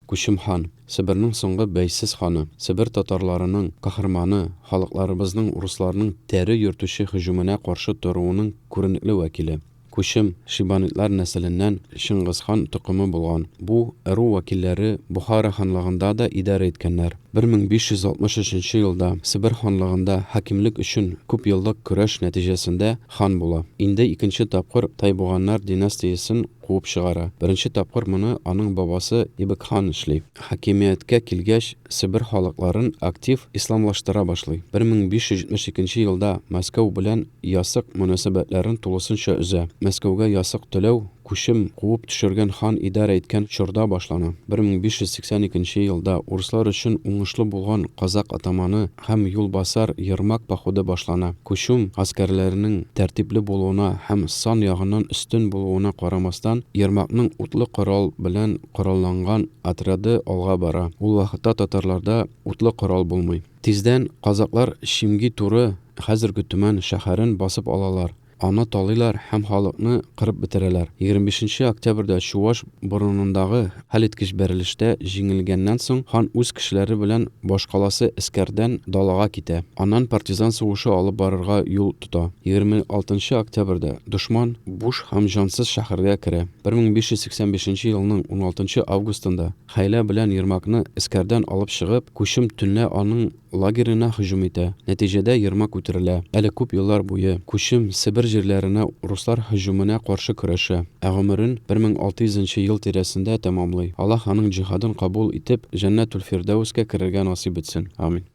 Күчем хан, Себернең соңгы бәйсез ханы, Себер татарларының каһарманы, халыкларыбызның урысларның тәре йөртүче һөҗүменә каршы торуының күренекле вәкиле. Күчем, Шибанидлар нәселеннән Чыңгызхан токымы булган. Бу ыру вәкилләре Бохара ханлыгында да идарә иткәннәр. 1563 нче елда Себер ханлыгында хакимлек өчен күпьеллык көрәш нәтиҗәсендә хан була. Инде икенче тапкыр Тайбуганнар династиясен куып чыгара. Беренче тапкыр моны аның бабасы Ибекхан эшли. Хакимияткә килгәч, Себер халыкларын актив исламлаштыра башлый. 1572 елда Мәскәү белән ясык мөнәсәбәтләрен тулысынча өзә. Мәскәүгә ясык түләү Күчем куып төшергән хан идарә иткән чорда башлана. 1582 нче елда урыслар өчен уңышлы булган казак атаманы һәм юлбасар Ермак походы башлана. Күчүм гаскәрләренең тәртипле булуына һәм сан ягыннан өстен булуына карамастан, Ермакның утлы корал белән коралланган отряды алга бара. Ул вакытта татарларда утлы корал булмый. Тиздән казаклар Чимги-Туры, хәзерге Төмән шәһәрен басып алалар. Аны талыйлар һәм халыкны кырып бетерәләр. 25 нче октябрьдә Чуаш борынындагы хәлиткеч бәрелештә җиңелгәннән соң, хан үз кешеләре белән башкаласы Эскәрдән далага китә. Аннан партизан сугышы алып барырга юл тота. 26 нчы октябрьдә дошман буш һәм җансыз шәһәргә керә. 1585 нче елның 16 нчы августында хәйлә белән Ермакны Эскәрдән алып чыгып, Күчем төнлә аның Лагерена һөҗүм итә. Нәтиҗәдә Ермак үтерелә. Әле күп еллар буе Күчем Себер җирләренә руслар һөҗүменә каршы көрәшә, ә гомерен 1600 нче ел тирәсендә тәмамлый. Аллаһ аның җиһадын кабул итеп, Җәннәтүл-Фирдәүскә керергә насыйп итсен. Амин.